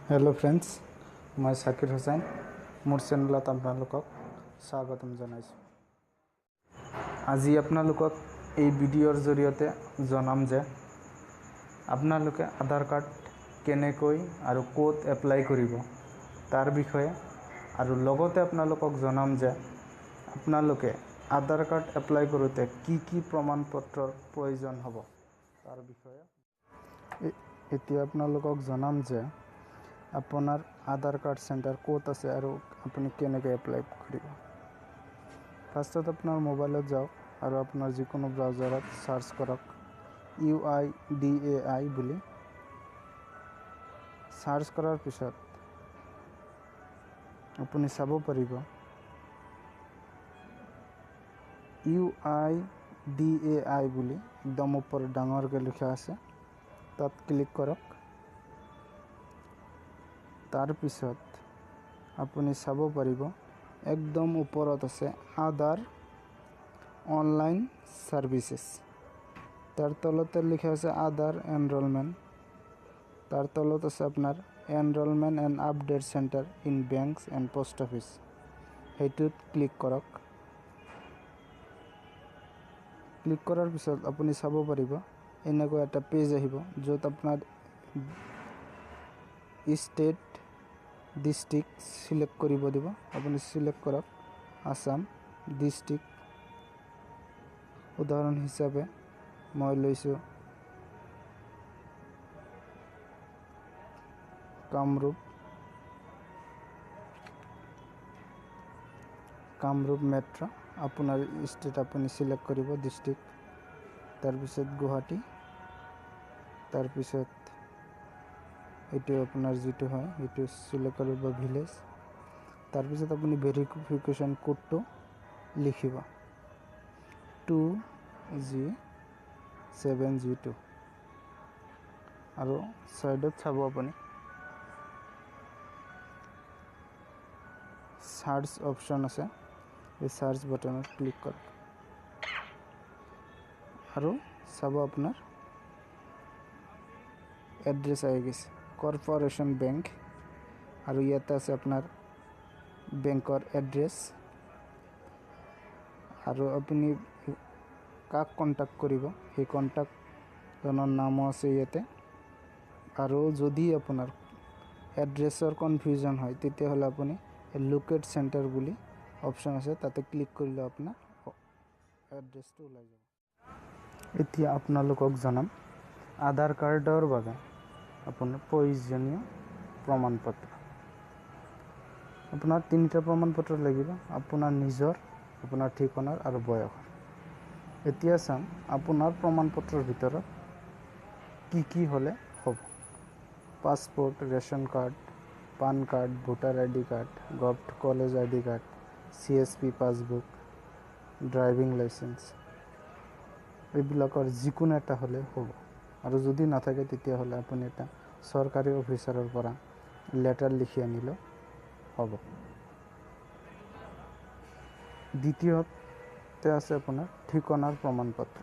Hello' friends, মই ছাকিৰ হুছেইন, মোৰ চেনেলত আপোনালোকক স্বাগতম জনাইছোঁ। আজি আপোনালোকক এই ভিডিঅ'ৰ জৰিয়তে জনাম যে আপোনালোকে আধাৰ কাৰ্ড কেনেকৈ আৰু ক'ত এপ্লাই কৰিব তাৰ বিষয়ে, আৰু লগতে আপোনালোকক জনাম যে আপোনালোকে আধাৰ কাৰ্ড এপ্লাই কৰোঁতে কি কি প্ৰমাণ পত্ৰৰ প্ৰয়োজন হ'ব তাৰ বিষয়ে। এতিয়া আপোনালোকক জনাম যে আপোনাৰ আধাৰ কাৰ্ড চেণ্টাৰ ক'ত আছে আৰু আপুনি কেনেকৈ এপ্লাই কৰিব। ফাৰ্ষ্টত আপোনাৰ মোবাইলত যাওক আৰু আপোনাৰ যিকোনো ব্ৰাউজাৰত চাৰ্চ কৰক UIDAI বুলি। চাৰ্চ কৰাৰ পিছত আপুনি চাব পাৰিব UIDAI বুলি একদম ওপৰত ডাঙৰকৈ লিখা আছে, তাত ক্লিক কৰক। তাৰপিছত আপুনি চাব পাৰিব একদম ওপৰত আছে আধাৰ অনলাইন ছাৰ্ভিচেছ, তাৰ তলতে লিখা আছে আধাৰ এনৰলমেণ্ট, তাৰ তলত আছে আপোনাৰ enrolment and update centre in banks and post office, সেইটোত ক্লিক কৰক। ক্লিক কৰাৰ পিছত আপুনি চাব পাৰিব এনেকুৱা এটা পেজ আহিব য'ত আপোনাৰ ষ্টেট ডিষ্ট্ৰিক্ট চিলেক্ট কৰিব দিব। আপুনি চিলেক্ট কৰক আছাম ডিষ্ট্ৰিক্ট। উদাহৰণ হিচাপে মই লৈছোঁ কামৰূপ, কামৰূপ মেট্ৰ'। আপোনাৰ ষ্টেট আপুনি চিলেক্ট কৰিব ডিষ্ট্ৰিক্ট, তাৰপিছত গুৱাহাটী, তাৰপিছত এইটো আপোনাৰ যিটো হয় সেইটো চিলেক্ট কৰিব ভিলেজ, তাৰপিছত আপুনি ভেৰিফিকেশ্যন কোডটো লিখিব 2G7G2, আৰু ছাইডত চাব আপুনি চাৰ্চ অপশ্যন আছে, এই চাৰ্চ বাটনত ক্লিক কৰক আৰু চাব আপোনাৰ এড্ৰেছ আহি গৈছে কৰ্পৰেশ্যন বেংক, আৰু ইয়াতে আছে আপোনাৰ বেংকৰ এড্ৰেছ, আৰু আপুনি কাক কণ্টেক্ট কৰিব সেই কণ্টেক্টজনৰ নামো আছে ইয়াতে। আৰু যদি আপোনাৰ এড্ৰেছৰ কনফিউজন হয় তেতিয়াহ'লে আপুনি লোকেট চেণ্টাৰ বুলি অপশ্যন আছে, তাতে ক্লিক কৰিলে আপোনাৰ এড্ৰেছটো ওলাই যাব। এতিয়া আপোনালোকক জনাম আধাৰ কাৰ্ডৰ বাবে আপোনাৰ প্ৰয়োজনীয় প্ৰমাণ পত্ৰ। আপোনাৰ তিনিটা প্ৰমাণ পত্ৰ লাগিব, আপোনাৰ নিজৰ, আপোনাৰ ঠিকনাৰ আৰু বয়সৰ। এতিয়া চাম আপোনাৰ প্ৰমাণ পত্ৰৰ ভিতৰত কি কি হ'লে হ'ব। Passport, ration card, PAN card, voter ID card, govt college ID card, CSP passbook, driving licence, এইবিলাকৰ যিকোনো এটা হ'লে হ'ব। আৰু যদি নাথাকে তেতিয়াহ'লে আপুনি এটা চৰকাৰী অফিচাৰৰ পৰা লেটাৰ লিখি আনিলেও হ'ব। দ্বিতীয়তে আছে আপোনাৰ ঠিকনাৰ প্ৰমাণ পত্ৰ।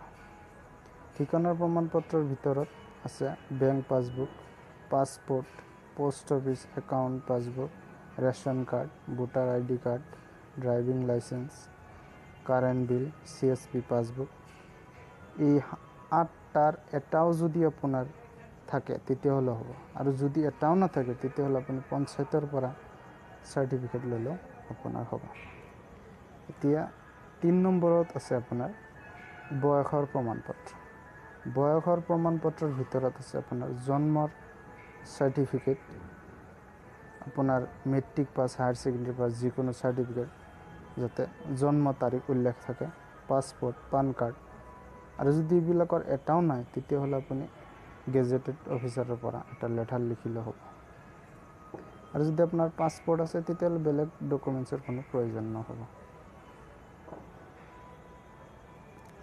ঠিকনাৰ প্ৰমাণ পত্ৰৰ ভিতৰত আছে bank passbook, passport, post office account passbook, ration card, voter ID card, driving licence, current bill, CSP passbook. এই আঠটাৰ এটাও যদি আপোনাৰ থাকে তেতিয়াহ'লে হ'ব, আৰু যদি এটাও নাথাকে তেতিয়াহ'লে আপুনি পঞ্চায়তৰ পৰা চাৰ্টিফিকেট ল'লেও আপোনাৰ হ'ব। এতিয়া 3 নম্বৰত আছে আপোনাৰ বয়সৰ প্ৰমাণ পত্ৰ। বয়সৰ প্ৰমাণ পত্ৰৰ ভিতৰত আছে আপোনাৰ জন্মৰ চাৰ্টিফিকেট, আপোনাৰ matric pass, higher secondary pass, যিকোনো চাৰ্টিফিকেট যাতে জন্ম তাৰিখ উল্লেখ থাকে, পাছপৰ্ট, পান কাৰ্ড। আৰু যদি এইবিলাকৰ এটাও নাই তেতিয়াহ'লে আপুনি গেজেটেড অফিচাৰৰ পৰা এটা লেটাৰ লিখিলে হ'ব। আৰু যদি আপোনাৰ পাছপৰ্ট আছে তেতিয়াহ'লে বেলেগ ডকুমেণ্টছৰ কোনো প্ৰয়োজন নহ'ব।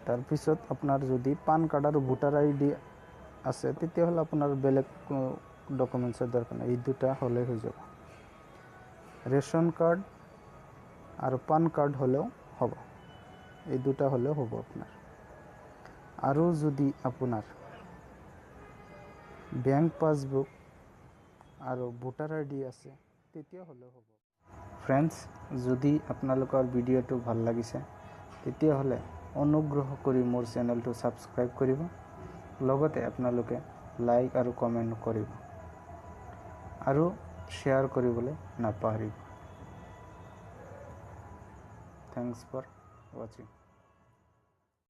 তাৰপিছত আপোনাৰ যদি পান কাৰ্ড আৰু ভোটাৰ আইডি আছে তেতিয়াহ'লে আপোনাৰ বেলেগ কোনো ডকুমেণ্টছৰ দৰকাৰ নাই, এই দুটা হ'লেই হৈ যাব। ৰেচন কাৰ্ড আৰু পান কাৰ্ড হ'লেও হ'ব, এই দুটা হ'লেও হ'ব আপোনাৰ। আৰু যদি আপোনাৰ বেংক পাছবুক আৰু ভোটাৰ আইডি আছে তেতিয়াহ'লেও হ'ব। ফ্ৰেণ্ডছ, যদি আপোনালোকৰ ভিডিঅ'টো ভাল লাগিছে তেতিয়াহ'লে অনুগ্ৰহ কৰি মোৰ চেনেলটো ছাবস্ক্ৰাইব কৰিব, লগতে আপোনালোকে লাইক আৰু কমেণ্ট কৰিব আৰু শ্বেয়াৰ কৰিবলৈ নাপাহৰিব। Thanks for watching.